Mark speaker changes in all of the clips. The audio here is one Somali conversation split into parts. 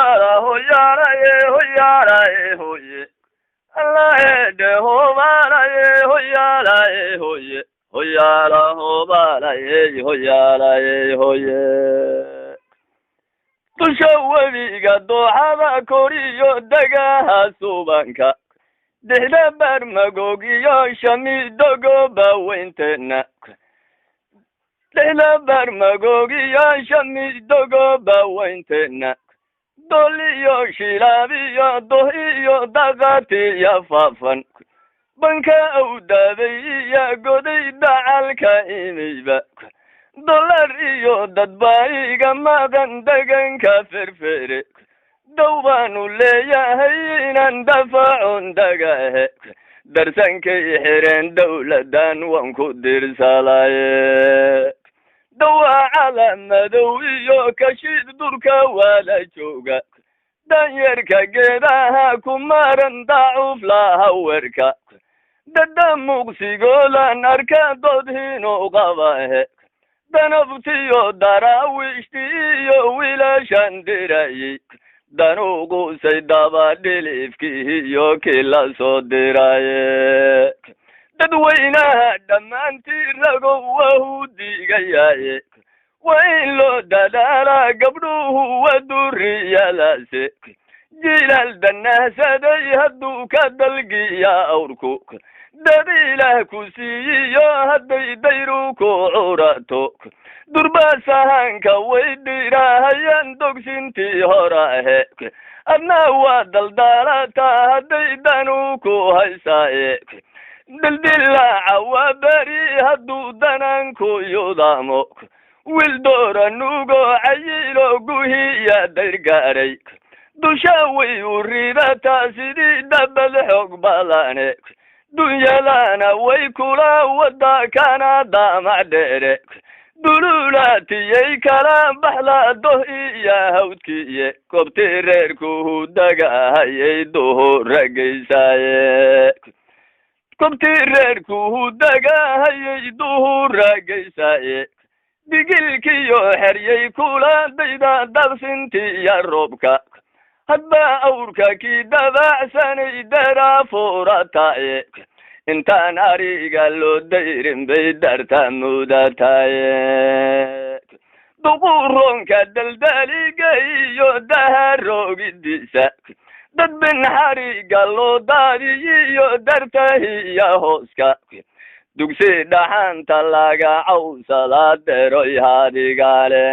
Speaker 1: Hoyaalaye hoyaalaye hoye Allaheede hobaalaye hoyaalaye hoye hoyaala hobaalaye hoyaalaye hoye. Dusha webiga dooxada koriyo dagaha subanka dixda barmagoog iyo shamidogoba weynteena dixda barmagoog iyo shamidogoba weynteena doliyo shilaabiyo doh iyo daqatiya faafan banka awdaaday iyo goday dacalka imayba dolar iyo dadba iga maqan deganka ferfere dow baanu leeyahay inaan dafacon dagahe darsankay xireen dowladan waan ku dirsalaye dawaacada madow iyo kashiid durka waala jooga danyarka geedaha ku maran dacuuf laha werka dada muqsigoolan arka doodhinu qabahe danabtiyo daraawiishti iyo wiilashan dirayey danuugusay daba dhilifkii iyo kii la soo diraye dadweynaha dhammaantii ragow wahu digayaye waa in loo dadaalaa gabdhuhu wa duriyadaase jilaal danahsaday hadduu ka dalgiya awrku dad ilaah ku siiyiyo hadday dayru ku curato durba sahanka way dhirahayaan dogsintii horahe adna waa daldaalataa hadday danu ku haysaaye dildilaaca waa beri hadduu dananku yudaamo wiil doora nugo cayilo guhiya dayrgaaray dusha way u ridataa sidii dabad xoog badane dunyadana way kula wada kana damac dheere dululaatiyay kala baxda doh iyo hawdkiiye koobtii reerkuhu dagahayay duhura geysaaye kobtii reerkuhu dagahayay duhura geysaaye digilkiyo xeryay kula dayda daqsintiya roobka hadba awrka kii dabacsanay daraafurataaye intaan ariga loo dayrin bay darta mudataaye duquroonka daldaliga iyo daharoogidiisa dad bin xariga loo daadiyiyo dartahiya hooska dugsi dhaxanta laga cawsadaa deroy hadigale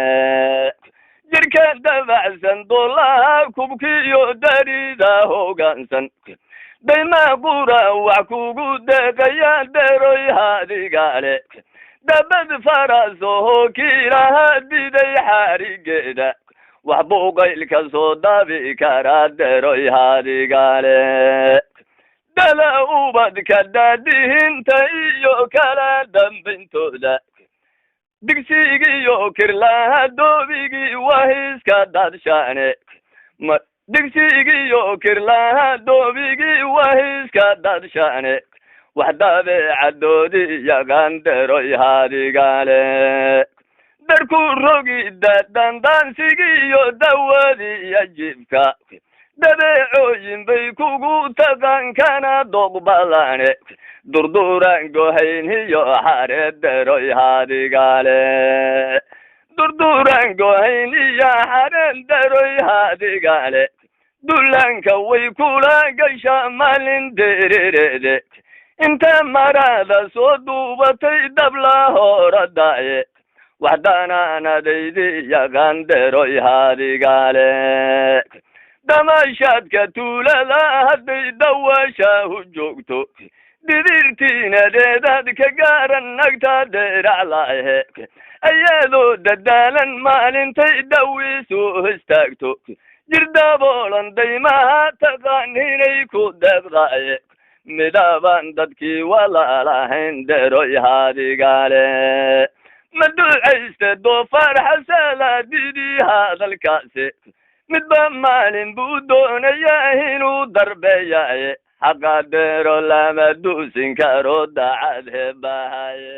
Speaker 1: jirka dabacsan dolaha kubkiyo darida hoggaansan dayma qura wax kugu deeqaya deroy hadigale dabad farasoho kiilaha diday xarigeeda wax buuqaylka soo dabi karaa deroy hadigale dala ubadka daadihinta iyo kala dambintooda digsigiyo kirlaha doobigii wahiska dadshaane digsigiyo kirlaha doobigii wahiska dadshaane wax dabeecadoodii yaqaan deroy hadigale darku rogida dandaansigiyo dawadiiyo jiibka dabeecooyin bay kugu taqaan kana doqbalane durduran gohayn iyo xare deroy hadigale durduran gohayn iyo xare deroy hadigale dulanka way kula gashaa maalin derireede inta marada soo duubatay dabla horadaaye wax danaanadaydi yaqaan deroy hadigale damaashaadka tuulada hadday dawashaahu joogto didirtiinadeedaad ka gaaran nagta deraclaahe ayadoo dadaalan maalintay dawiisu istaagto jirdaboolan daymaha taqaan inay ku deeqdaaye midabaan dadkii walaalahayn deroy hadigale ma ducayste doofaar xasala didii hadalkaasi midba maalin buu doonayaa inuu darbeeyaaye xaqa dero lama duusin karo dacad hebahaye.